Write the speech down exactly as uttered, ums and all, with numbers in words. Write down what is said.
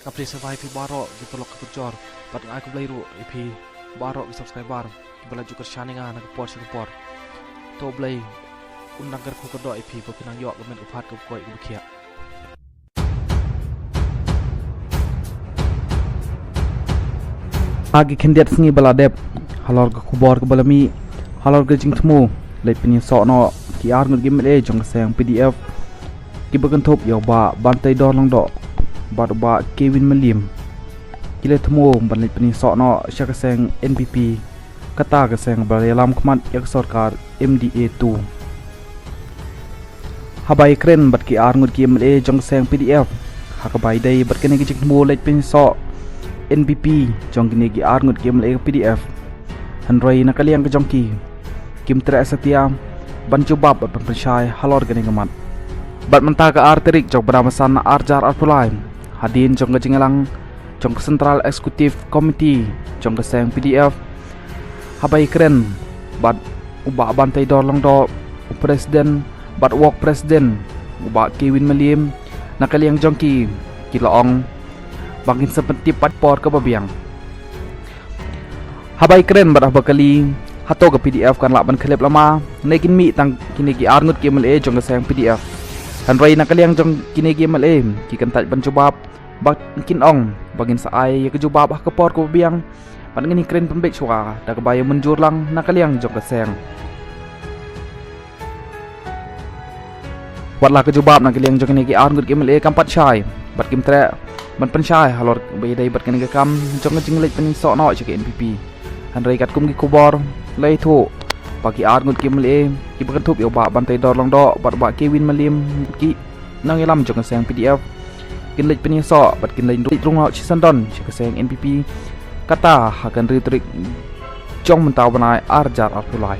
Ka phi sa bai phi baroh ki paralok ki parajor, bad nga ai khublei ruh ïa phi baroh ki subscriber kiba la ju kyrshan ïa nga na ka por sha ka por. To Blei un nang kyrkhu kyrdoh ïa phi ba phin nang ïoh ka met ka phad kaba koit kaba khiah. Ha ki khyndiat sngi ba la dep, halor ka khubor kaba la mih, halor ka jingthmu leit pynïasoh noh ki ar ngut ki M L A jong ka seng P D F, kiba kynthup ïa u Bah Banteidor Lyngdoh bad u Bah Kevin Mylliem, ki la thmu ban leit pynïasoh noh sha ka seng N P P, kata ka seng ba la ïalam khmat ïa ka sorkar M D A two. Haba ïakren bad ki ar ngut ki M L A jong ka seng P D F ha kaba ïadei bad kane ka jingthmu leit pynïasoh N P P jong kine ki ar ngut ki M L A ka P D F, hynrei na ka liang ka jong ki, kim treh satia ban jubab bad ban pynshai halor kane ka mat. Bad mynta ka ar tarik jong u bnai ba san ar hajar arphew lai, hadien jong ka jingïalang jong ka Central Executive Committee jong ka seng P D F, haba ïakren bad u Bah Banteidor Lyngdoh, u President, bad u Wok President, u Bah Kevin Mylliem, na ka liang jong ki, ki la ong ba kin sa pyntip pat por kaba biang. Haba ïakren bad haba kylli hato ka P D F kan lah ban khyllep lama ne kin mih tang kine ki ar ngut ki M L A jong ka seng P D F, hynrei na ka liang jong kine ki M L A, ki kyntait ban jubab ba kin ong ba ngin sa ai ïa ka jubab ha ka por kaba biang, bad ngin ïakren pynbeit shuwa da kaba ïa mynjur lang na ka liang jong ka seng. Wat la ka jubab na ka liang jong kine ki ar ngut ki M L A kam pat shai, bad kim treh ban pynshai halor ba ïadei bad kane ka kam jong ka jingleit pynïasoh noh sha ka N P P. Hynrei katkum ki khubor la ïathuh ba ki ar ngut ki M L A kiba kynthup ïa u Bah Banteidor Lyngdoh bad u Bah Kevin Mylliem, ki nongïalam jong ka seng P D F, kin leit pynïasoh bad kin leit rung noh shisyndon sha ka seng N P P, kata ha ka hynriew tarik jong mynta u bnai ar hajar arphew lai.